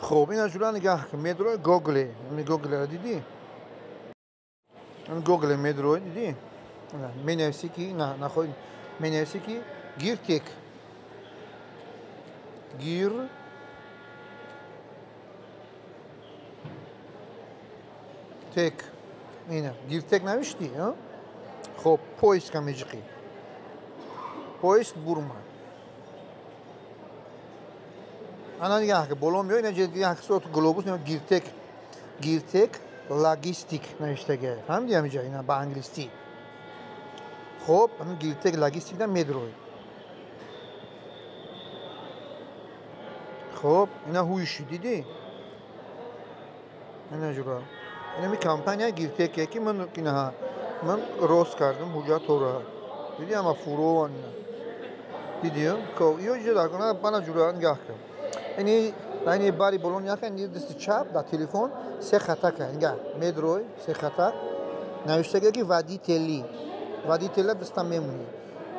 Хуб, ина ҷура нигаҳ кун, медрои Гогле, ами Гоглеро дидӣ? Ами Гогле медрои дидӣ? Менависӣ ки на нахоҳӣ, менависӣ ки Гиртек. Гир тек. Ина, Гиртек навиштӣ, а? Хуб, поиска меҷиқӣ. Поиск бурмад. Ана нигаҳ ки боло меои, ина ҷа сурат глобус Гиртек, Гиртек логистик навиштага. Фаҳмидӣ ҳамиҷа ина ба англисӣ. Хуб, ҳамин Гиртек логистик да медрои. Хуб, ина ҳуйши дидӣ? Ина ҷура. Ина ми компания Гиртеке ки ман ина ман рост кардам ҳуҷҷатҳоро. Дидӣ ҳама фурован ина. Дидӣ? Хуб, ё ҷа дар кона бана ҷура нигаҳ кун. Ини ини бари боло нигаҳ кун, дасти чап дар телефон се хатака нигаҳ медрой се хатак навиштага ки водители. Водителя даста мемонӣ.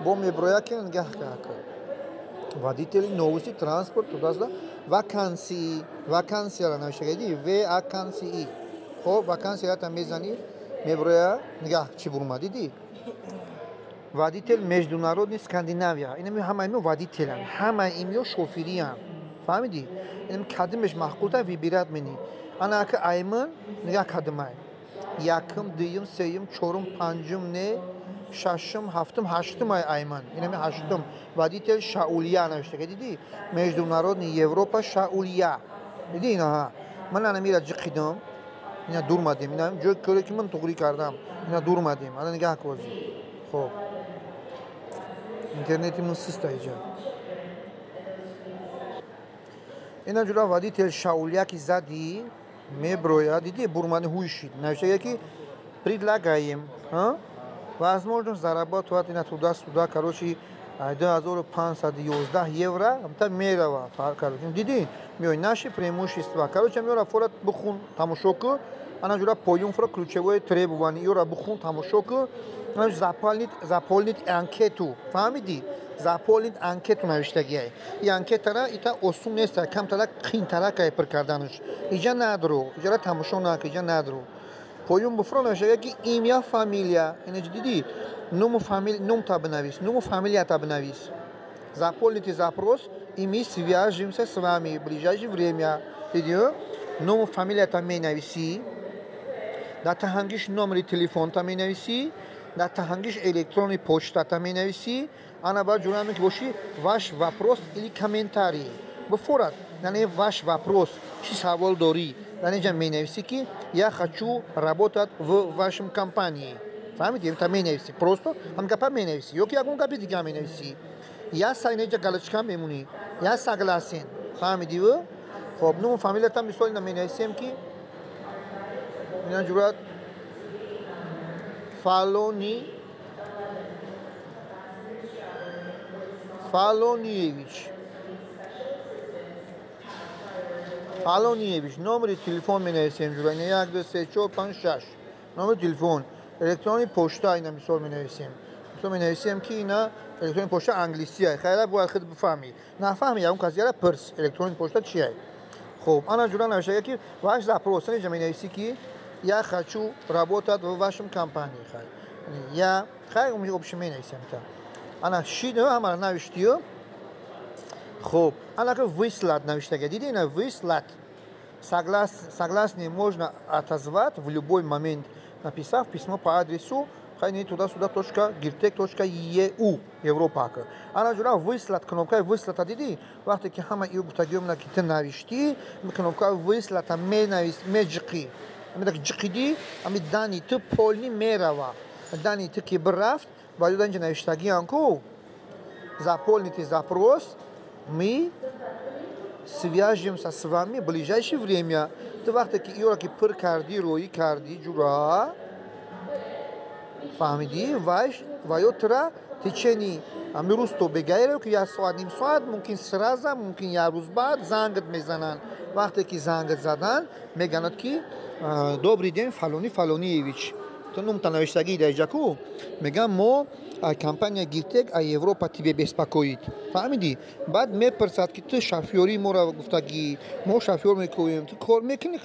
Бо меброя ки нигаҳ кун. Водители новости транспорт туда-сюда вакансии, вакансияро навиштага дидӣ? В А К С И. Хуб, вакансияро та мезанӣ, меброя нигаҳ чӣ бурма дидӣ? Водитель международный Скандинавия. Ина ҳама имё водителян, ҳама имё шофириян. Фаҳмидӣ? Ина кадимеш маъқулта выбирать менӣ. Ана ака айман нигаҳ кадимай. Якум, дуюм, сеюм, чорум, панҷум, не, шашум, ҳафтум, ҳаштум ай айман. Инами ҳаштум. Водитель Шаулия навиштага дидӣ? Международный Европа Шаулия. Дидӣ ина ҳа. Ман ана мира ҷиқидам. Ина дурмадем. Ина ҷой коре ки ман туғрӣ кардам. Ина дурмадем. Ана нигаҳ козӣ. Хуб. Интернети ман систа иҷа. Ина ҷура водитель Шаулия ки задӣ, меброя, дидӣ бурмани ҳуйшид. Навиштага ки предлагаем, ҳа? Возможность зарабатывать ина туда-сюда, короче, 2511 евро, та мерава, короче, дидӣ? Меои наши преимущества. Короче, меора фора бихун, тамошо ку. Ана ҷура поюм фора ключевое требование, ёра бихун, тамошо ку. Ана заполнить, заполнить анкету. Фаҳмидӣ? Заполнить анкету навиштагиай. И анкетара ита осун нест, камтара қинтаракай пир карданаш. Иҷа надро, иҷара тамошо нака, иҷа надро. Поюм буфро навиштага ки имя, фамилия. Ина дидӣ? Нуму фамилия, нум та бинавис, нуму фамилия та бинавис. Заполните запрос, и мы свяжемся с вами в ближайшее время. Дидӣ? Нуму фамилия та менависӣ. Дар таҳангиш номери телефон та менависӣ, дар таҳангиш электронный почта та менависӣ. Ана баъд ҷураме ки бошӣ ваш вопрос или комментарий. Бифорад, яъне ваш вопрос, чӣ савол дорӣ? Дар инҷа менависӣ ки я хочу работать в вашем компании. Фаҳмидӣ? Та менависӣ. Просто ҳам гапа менависӣ ё ки ягон гапи дига менависӣ. Я са инҷа галочка мемонӣ. Я согласен. Фаҳмидӣ? Хоб, нуму фамилията мисол ина менависем ки ина ҷурат Фалони Фалониевич. Фалониевич. Номери телефон менависем ҷура. Ина 1 2 3 4 5 6. Номери телефон. Электронный почта ина мисол менависем. Мисол менависем ки ина электронный почта англисия. Хайра бояд худ бифаҳмӣ. Нафаҳмӣ ягон кас яра пирс. Электронный почта чия? Хуб, ана ҷура навиштага ки ваш запрос. Инҷа менависӣ ки я хочу работать в вашем компании. Хай. Я хай общем менависем та. Ана шид ҳамара навиштиё. Хуб, ана ки выслать навиштага. Дидӣ ина выслать. Согласны можно отозвать в любой момент, написав письмо по адресу хайни туда-сюда точка гиртек точка еу Европа. Ана ҷура выслать кнопкаи выслата дидӣ? Вақте ки ҳама ию гуфтагиёмна ки ту навиштӣ, кнопкаи выслата менавис, меҷиқӣ. Ами так ҷиқидӣ, ами дани ту полни мерава. Дани ту ки бирафт, баъд инҷа навиштагиан ку заполните запрос, мы свяжемся с вами в ближайшее время. Ту вақте ки иёра ки пир кардӣ, роӣ кардӣ, ҷура, фаҳмидӣ? Ваш ва ё тура течени ами рӯз то бегаеро ки як соат, ним соат, мумкин сразу, мумкин як рӯз баъд зангат мезананд. Вақте ки зангат задан, меганад ки добрый день, Фалони Фалониевич. Ту нумта навиштагӣ дар иҷа ку, мегӯям, мо компания Гиртек а Европа тебе беспокоит, фаҳмидӣ? Баъд мепурсад, ки ту шофёрии моро гуфтагӣ, мо шофёр мекӯем, ту кор мекунӣ?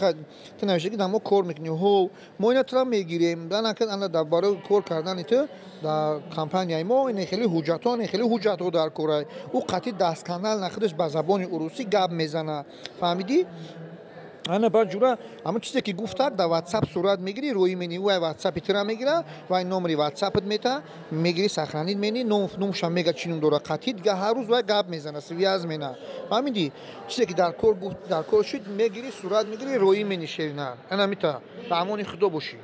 Ту навиштагӣ, дар мо кор мекунӣ. Ҳо, мо ина тура мегирем. Ана дар барои кор кардани ту дар компанияи мо ин хеле ҳуҷҷатҳо, ин хеле ҳуҷҷатҳо дар кора. Ӯ қатъи дастканал нахудаш ба забони урусӣ гап мезана, фаҳмидӣ? Ана баъд, ҷура, ҳамон чизе ки гуфтак, дар Ватсап сурат мегирӣ, рӯӣ мени, вай Ватсапи тира мегира, вай номери Ватсапат мета, мегирӣ, сохранить мени, номша мега, чӣ ном дора қатъи. Дига ҳар рӯз вай гап мезана, связь мена, фаҳмидӣ? Чизе ки дар кор гуфт, дар кор шуд, мегирӣ, сурат мегирӣ, рӯӣ мени. Шерина, ана мита, ба амони Худо бошӣ.